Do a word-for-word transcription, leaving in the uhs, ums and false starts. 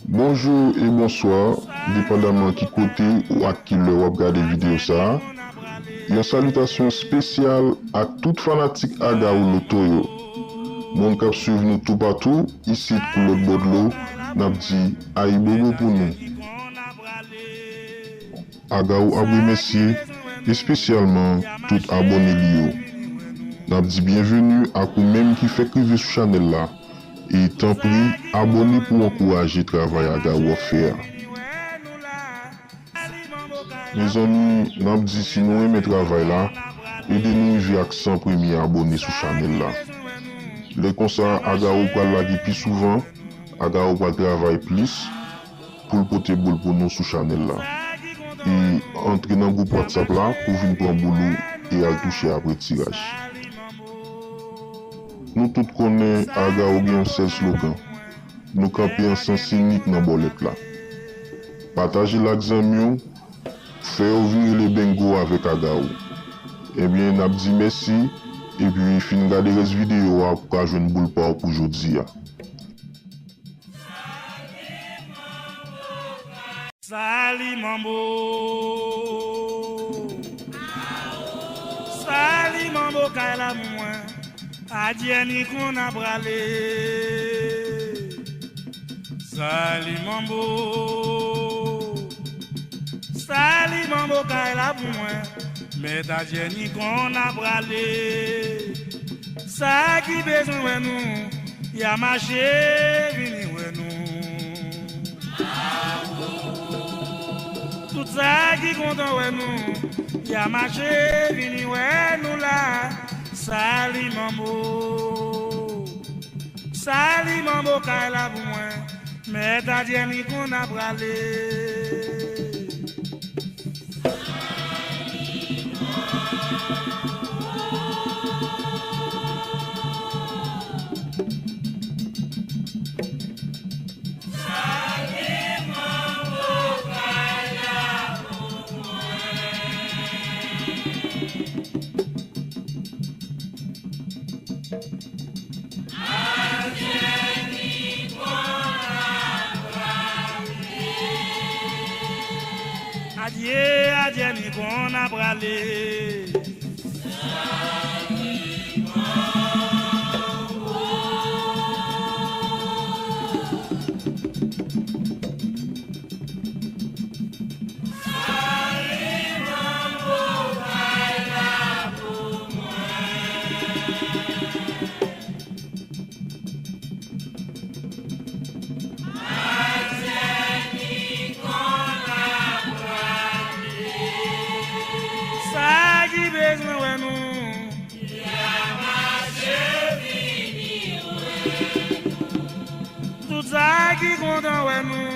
Bonjou e bonswa, depandaman ki kote ou ak ki lè w ap gade videyo sa a. Yon salitasyon espesyal ak tout fanatik Agawou Loto yo. Moun k ap swiv nou toupatou, isit kou lòt bò dlo, n ap di ayibobo pou nou. Agawou ap remèsye espesyalman tout abòne li yo. N ap di byenveni ak ou menm ki fèk rive sou chanèl la. E tanpri, abòne pou w ankouraje travay Agawou ap fè a. Mezanmi, n ap di si nou renmen travay la, ede nou rive ak san premye abòne sou chanèl la. Lè konsa, Agawou pral lage pi souvan, Agawou pral travay plis pou l pote boul pou nou sou chanèl la. E antre nan gwoup WhatsApp la pou vin pran boul ou e al touche apre tiraj. Nou tout konnen Agawou gen yon sèl slogan, nou kanpe an sans inik nan bòlèt la. Pataje l ak zanmi w, fè yo vire le bengo avèk Agawou. Ebyen, n ap di mèsi, epi fin gade rès videyo a pou w ka jwenn boul pa w pou jodi a. Sali manbo. Sali manbo kay la pou mwen. Adyè ni konn a prale. Sali manbo. Sali manbo kay la pou mwen. Mèt Adyè ni konn a prale. Sa ki bezwen wè nou, y a mache vini wè nou. Tout sa ki kontan wè nou, y a mache vini wè nou la. Sali manbo. Sali manbo kay la pou mwen. Mèt Adyè ni konn a prale. Adyè, Adyè ni konn a prale. Sa ki bezwen wè nou. Tout sa ki kontan wè nou.